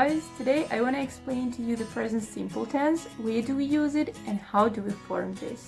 guys, today I want to explain to you the present simple tense, where do we use it and how do we form this.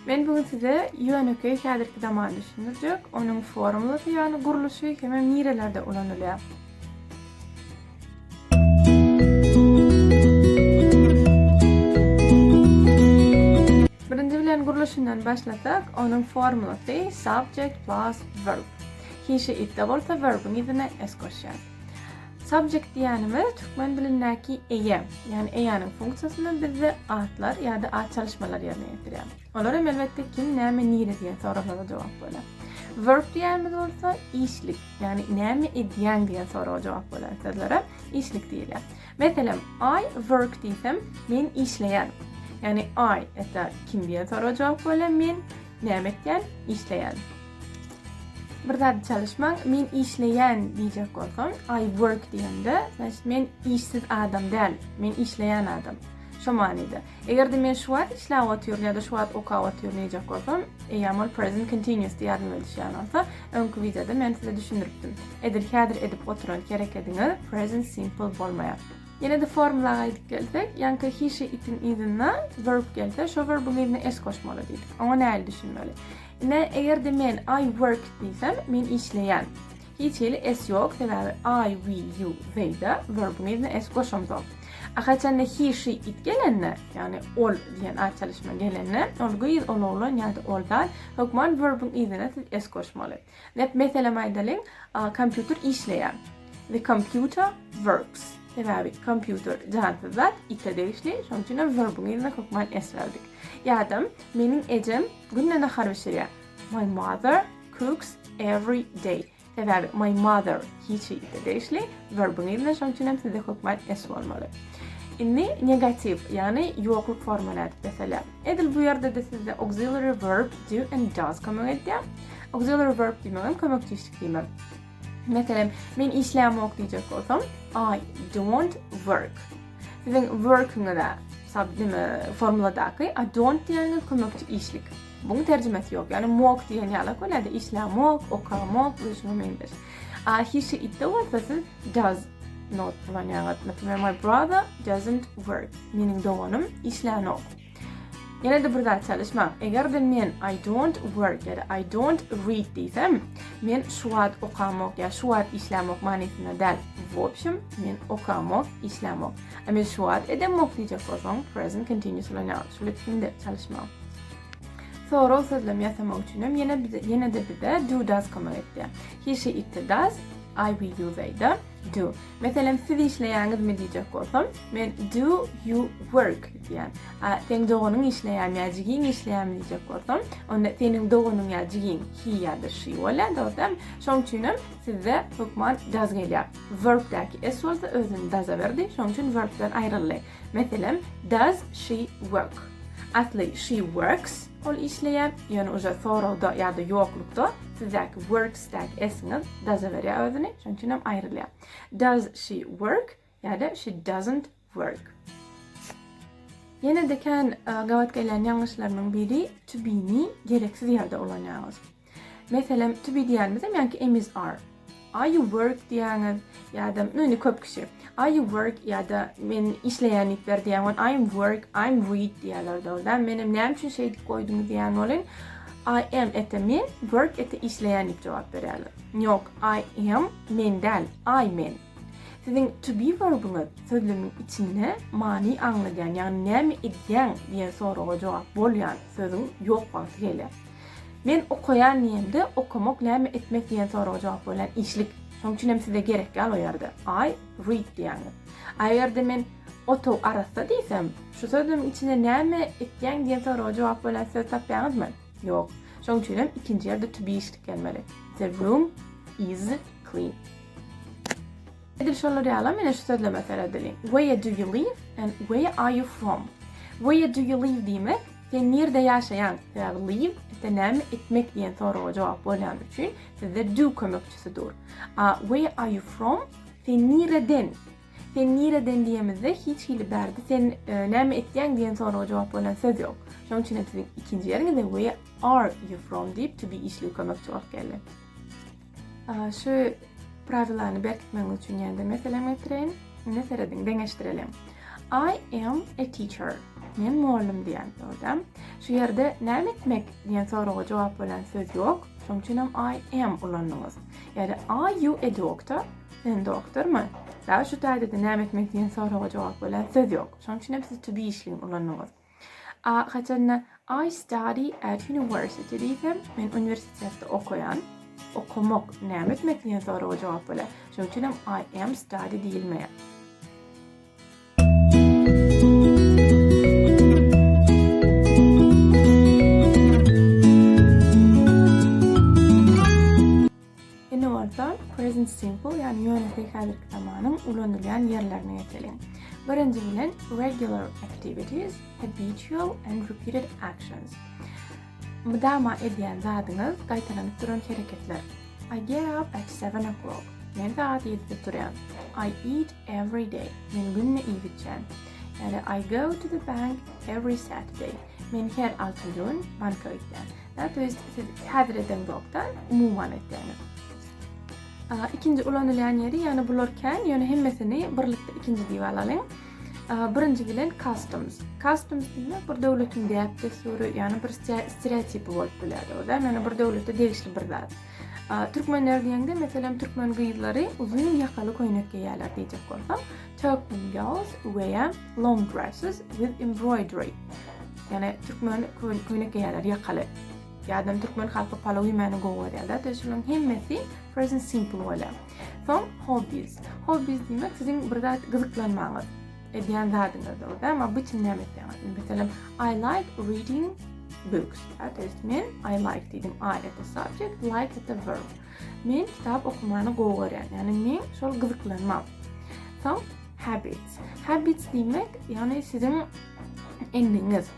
Men bugün size ýönekeý häzirki zamany düşündirjek, onuň formulasy ýagny gurluşy hemem nirelerde ulanylýar. Birinji bilen gurluşyndan başlasak, onuň formulasy subject plus verb. He, she, it-de bolsa verbiň yzyna s goşýar. Subject diýýänimiz türkmen dilindäki eýe, ýagny eýäniň funksiýasyny bizde atlar ýa-da at çalyşmalar ýerine ýetirýär. Olar hem elbetde kim, näme, nire diýen soraglara jogap bolýar. Verb diýýänimiz bolsa işlik, ýagny näme edýäň diýen soraga jogap bolýan sözlere işlik diýilýär. Meselem, I work diýsem, men işleýän. Ýagny I это kim diýen soraga jogap bolýar, men näme etýän, işleýän. Bir zady çalyşmaň, men işleýän diýjek bolsam, I work diýemde, значит, men işsiz adam däl, men işleýän adam. Şo manyda. Eger-de men şu wagt işläp otyryn ýa-da şu wagt okap otyryn diýjek bolsam, eýýäm ol present continuous diýýärdim düşýän bolsa, öňki wideoda men size düşündiripdim. Edil häzir edip oturan herekediňiz present simple bolmaýar. Ýene-de formula gaýdyp gelsek, ýaňky he, she, it-iň yzyna verb gelse, şo verbiň yzyna s goşmaly diýdik. Oňa nähili düşünmeli? Ine, eger-de men I work diýsem, men işleýän. Hiç hili s ýok, sebäbi I, we, you, they-de verbiň yzyna s goşamzok. A haçanda he, she, it gelende, ýagny ol diýen at çalyşma gelende, ol gyz, ol oglan ýa-da ol zat, hökman verbiň yzyna siz s goşmaly. Nep meselem aýdalyň, kompýuter işleýär. The computer works. Sebäbi kompýuter jansyz zat, ite degişli, şonuň üçin hem verbiň yzyna hökman s berdik. Ýa-da meniň ejem Günde nahar bişirýär. My mother cooks every day. Sebäbi my mother hiç ite degişli, verbiň yzyna şonuň üçin hem sizde hökman s bolmaly. Indi negatiw, ýagny ýokluk forma nädip ýasalýar? Edil bu ýerde-de sizde auxiliary verb do and does kömek edýär. Auxiliary verb diýmek hem kömekçi işlik diýmek. Meselem, men işlämok diýjek bolsam, I don't work. Siziň work-iňize sab neme formuladaky I don't diýeniňiz kömekçi işlik. Buň terjimesi ýok. Ýagny mok diýen ýaly bolýar-da, işlämok, okamok we şuňa meňzeş. A he she it-de bolsa siz does not ulanýaňyz. Например, my brother doesn't work. Meniň doganym işlänok. Ýene-de bir zat çalyşmaň. Eger-de men I don't work ýa-da I don't read diýsem, men şu wagt okamok ýa şu wagt işlämok manysynda däl. W obşem, men okamok, işlämok. A men şu wagt edemok diýjek bolsaň, present continuous ulanýaň. Şul ikisini-de çalyşmaň. Sorag sözlem ýasamak üçin hem ýene bize ýene-de bize do does kömek etýär. He she it does, I we you they da do. Meselem, siz işleýäňizmi diýjek bolsam, men do you work diýýän. A seň doganyň işleýärmi ýa jigiň işleýärmi diýjek bolsam, onda seniň doganyň ýa jigiň he ýa-da she bolýar, dogry dälmi? Şonuň üçin hem sizde hökman does gelýär. Verbdäki s bolsa özüni does-a berdi, şonuň üçin verbden aýryldy. Meselem, does she work? Asly she works, ol işleýär, ýöne uje soragda ýa-da ýoklukda sizdäki works-däki s-iňiz does-a berýär özüni, şonuň üçin hem aýrylýar. Does she work ýa-da she doesn't work. Ýene-de kän gabat gelýän ýalňyşlarymyň biri to be-ni gereksiz ýerde ulanýaňyz. Meselem, to be diýýänimiz hem ýaňky am is are. Are you work diýýäňiz ýa-da no indi köp kişi are you work ýa-da men işleýän diýip ber diýýän bolun I'm work, I'm read diýýärler dogry däl. Menem näme üçin şeýdip goýduňyz diýýän bolun. I am ete men, work ete işleýän diýip jogap berýärler. Ýok, I am men däl, I men. Siziň to be verbiňiz sözlemiň içinde many aňladýan, ýagny näme edýäň diýen soraga jogap bolýan sözüň ýok wagty gelýär. Men okaýan diýemde okamak näme etmek diýen soraga jogap bolýan işlik. Şonuň üçin hem size gerek däl o ýerde I read diýýäňiz. A eger-de men otag arassa diýsem, şu sözlemiň içinde näme etýäň diýen soraga jogap bolýan söz tapýaňyzmy? Ýok. Şonuň üçin hem ikinji ýerde to be işlik gelmeli. The room is clean. Edil şolar ýalam ine şu sözleme seredeliň. Where do you live and where are you from? Where do you live diýmek, sen nirde ýaşaýaň? Sebäbi live ete näme etmek diýen soraga jogap bolýany üçin sizde do kömekçisi dur. A where are you from? Sen nireden? Sen nireden diýemizde hiç hili bärde sen e, näme etýäň diýen soraga jogap bolýan söz ýok. Şonuň üçin hem siziň ikinji ýeriňizde where are you from diýip to be işligi kömekçi bolup geldi. Şu prawilany berkitmegiňiz üçin ýene-de meselem getireýin. Indi serediň, deňeşdireliň. I am a teacher. Men mugallym diýen dogry. Şu ýerde näme etmek diýen soraga jogap bolýan söz ýok. Şonuň üçin hem I am ulandyňyz. Ýa-da are you a doctor? Sen doktormy? Daha şu taýda-da näme etmek diýen soraga jogap bolýan söz ýok. Şonuň üçin hem siz to be işligini ulandyňyz. A haçanda I study at university diýsem, men uniwersitetde okaýan. Okamak näme etmek diýen soraga jogap bolýar. Şonuň üçin hem I am study diýilmeýär. Indi bolsa present simple, ýagny ýönekeý häzirki zamanyň ulanylýan ýerlerine geçeliň. Birinji bilen regular activities, habitual and repeated actions. Mydama edýän zadyňyz, gaýtalanyp duran hereketler. I get up at 7 o'clock. Men sagat 7-de turýan. I eat every day. Men günde iýip içýän. Ýa-da I go to the bank every Saturday. Men her altynjy gün banka gidýän. Da, to есть siz häzir edeňzokda umuman etýäňiz. Ikinji ulanylýan ýeri, ýagny bular kän, ýöne hemmesini birlikde ikinji diýip alalyň. Birinji bilen customs. Customs diýmek bir döwletiň däp-dessury, ýagny bir stereotipi bolup bilýär, dogry Ýagny bir döwlete degişli bir zat. Türkmenler diýende, meselem, türkmen gyzlary uzyn ýakaly köýnek geýýärler diýjek bolsam, Turkmen girls wear long dresses with embroidery. Ýagny türkmen köýnek geýýärler ýakaly. Ýa-da türkmen halky palaw iýmäni gowy görýärler. To şularyň hemmesi present simple bolýar. Soň hobbies. Hobbies diýmek siziň bir zat gyzyklanmaňyz, edýän zadyňyz dogry. Amma bu üçin näme etýäňiz? Meselem, I like reading books. To есть men I like diýdim. I at the subject, like at the verb. Men kitap okumany gowy görýän. Ýagny men şol gyzyklanmam. Soň habits. Habits diýmek, ýagny siziň endigiňiz.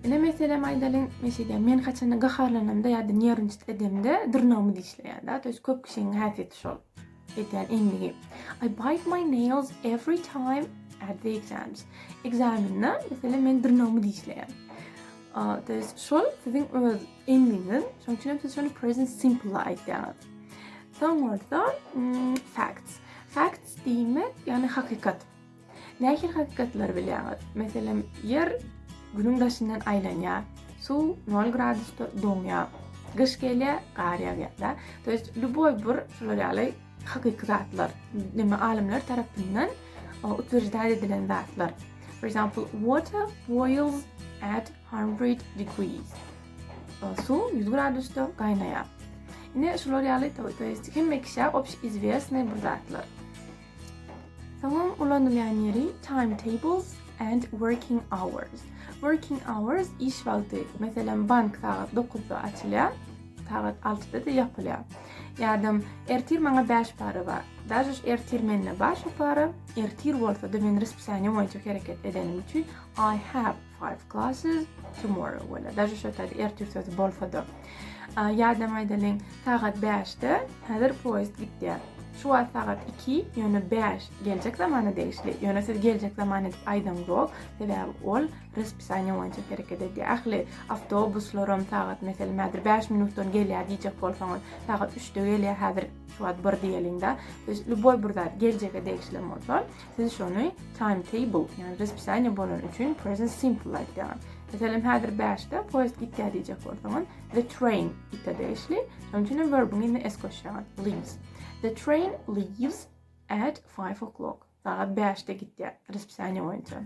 Ine meselem aýdalyň, men şeýdýän, men haçanda gaharlanamda ýa-da nerwniçit edemde dyrnagymy dişleýän da, to ýest köp kişiniň häsiýeti şol. Edýän endigi. I bite my nails every time at the exams. Ekzamende meselem men dyrnagymy dişleýän. To ýest şol siziň öz endigiňiz, şonuň üçin hem siz şony present simple-da aýtýaňyz. Soň bolsa facts. Facts diýmek, ýagny hakykat. Nähili hakykatlary bilýäňiz? Meselem, Ýer Günüň daşyndan aýlanýar, suw nol gradusda doňýar, gyş gelýär, gar ýagýar da. To ýest lýuboý bir şular ýaly hakyky zatlar, neme alymlar tarapyndan utwерждать edilen zatlar. For example, water boils at 100 degrees. Suw 100 gradusda gaýnaýar. Ine şular ýaly, to ýest hemme kişä obşeizwestnyý bir zatlar. Soňam ulanylýan ýeri timetables and working hours. Working hours iş wagty. Meselem, bank sagat 9-da açylýar, sagat 6-da-da ýapylýar. Ýa-da ertir maňa 5 para bar. Daže ertir mende bar şo para, ertir bolsa-da men raspisaniýe boýunça hereket edenim üçin I have five classes tomorrow bolýar. Daže şo taýda ertir sözi bolsa-da. Ýa-da aýdalyň, sagat 5-de häzir poýezd gitýär. Şu wagt sagat 2, ýöne 5 geljek zamana degişli. Ýöne siz geljek zaman edip aýdaňzok, sebäbi ol raspisaniýe boýunça hereket edýär. Ähli awtobuslaram sagat meselem häzir 5 minutdan gelýär diýjek bolsaňyz, sagat 3-de gelýär häzir şu wagt 1 diýeliň-de. Lýuboý bir zat geljege degişli bolsa, Siz şony timetable, ýagny raspisaniýe bolany üçin present simple aýtýaňyz. Meselem, häzir 5-de poýezd gitýär diýjek bolsaňyz, the train ite degişli. Şonuň üçin hem verbiň ýerine s goşýaňyz. Leaves. The train leaves at 5 o'clock. Sagat 5-de gitýär, raspisaniýe boýunça.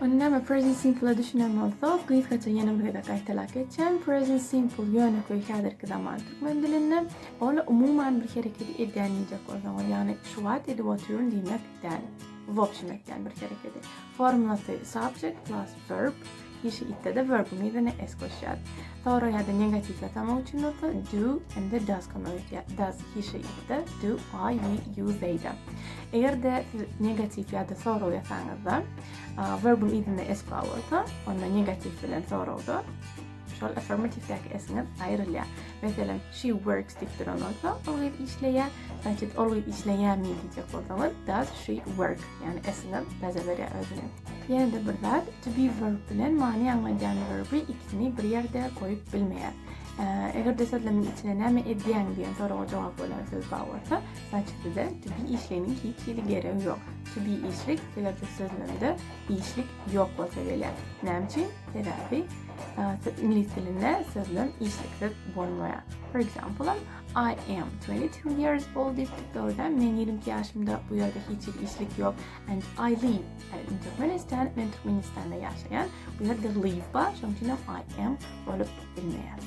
Onda näme present simple-a düşünen bolsak, gysgaça ýene bir gezek gaýtalap geçýän. Present simple ýönekeý häzirki zaman türkmen dilinde. Ol umuman bir hereketi edýän diýjek bolsaňyz, ýagny şu wagt edip otyryn diýmek däl. W obşem etýän bir hereketi. Formulasy subject plus verb, işi itde-de verbiň yzyna s goşýar. Sorag ýa-da negatiw ýasamak üçin bolsa do hem-de does kömek edýär. Does işi itde, do I, we, you, they-de. Eger-de siz negatiw ýa-da sorag ýasaňyzda, verbiň yzynda s bar bolsa, onda negatiw bilen soragda Şol affirmatiwdäki s-iňiz aýrylýar. Meselem, she works diýip duran bolsa, ol gyz işleýär. Значит, ol gyz işleýärmi diýjek bolsaňyz, does she work? Ýagny s-iňiz does-a berýär özüni. Ýene-de bir zat, to be verb bilen many aňladýan verbi ikisini bir ýerde goýup bilmeýär. Eger-de sözlemiň içinde näme edýäň diýen soraga jogap bolan söz bar bolsa, значит size to be işliginiň hiç hili geregi ýok. To be işlik eger-de sözlemde işlik ýok bolsa gelýär. Näme üçin? Sebäbi iňlis dilinde sözlem işliksiz bolmaýar. For example, I am 22 years old diýip dogrudan men 22 ýaşymda bu ýerde hiç hili işlik ýok. And I live in Türkmenistan. Men Türkmenistanda ýaşaýan. Bu ýerde live bar, şonuň üçin hem I am bolup bilmeýär.